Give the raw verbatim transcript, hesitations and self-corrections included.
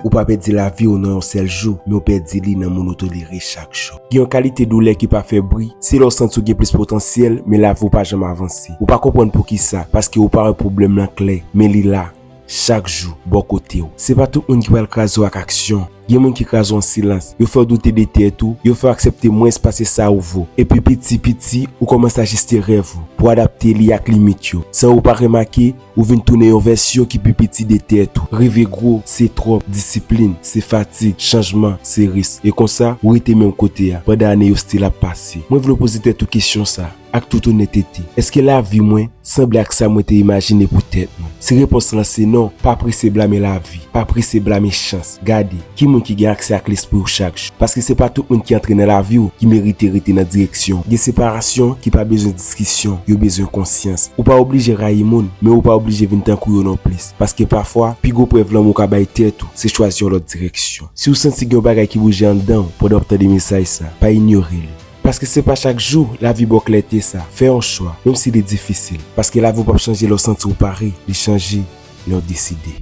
Ou pa pèdi lavi w nan yon sèl jou, men w pèdi li nan moun ou tolere chak jou. Gen yon kalite doulè ki pa fè bri, se lè w santi w gen plis potansyèl, men lavi w pa janm avanse. Ou pa konprann poukisa, paske ou pa wè pwoblèm lan klè, men li la, chak jou, bò kote w. Se pa tout moun ki pral kraze w ak aksyon. Gen moun ki kraze w an silans. Yo fè w doute de tèt ou, yo fè w aksepte mwens pase sa ou vo. Epi piti piti, ou kòmanse ajiste rèv ou pou adapte li ak limit yo. San ou pa remake, ou vin tounen yon vèsyon ki pi piti de tèt ou. Reve gwo, se twòp. Disiplin, se fatig. Chanjman, se risk. E konsa, ou rete menm kote a, pandan ane yo still ap pase. Mwen vle w poze tèt ou kesyon sa, ak tout onètete. Èske lavi mwen sanble ak sa mwen te imajine pou tèt mwen? Si repons lan se non, pa prese blame lavi. Pa prese blame chans. Gade, ki moun ki gen aksè ak lespri w chak jou? Paske se pa tout moun ki antre nan lavi w ki merite rete nan direksyon w. Gen separasyon ki pa bezwen diskisyon, yo bezwen konsyans. Ou pa oblije rayi moun, men ou pa oblije vin tankou yo non plis. Paske pafwa, pi gwo prèv lanmou w ka bay tèt ou, se chwazi yon lòt direksyon. Si w santi gen yon bagay ki bouje anndan w pandan w ap tande mesaj sa, pa inyore li. Paske se pa chak jou lavi ba w klète sa. Fè yon chwa, menm si li difisil. Paske lavi w p ap chanje lè w santi w pare, li chanje lè w deside.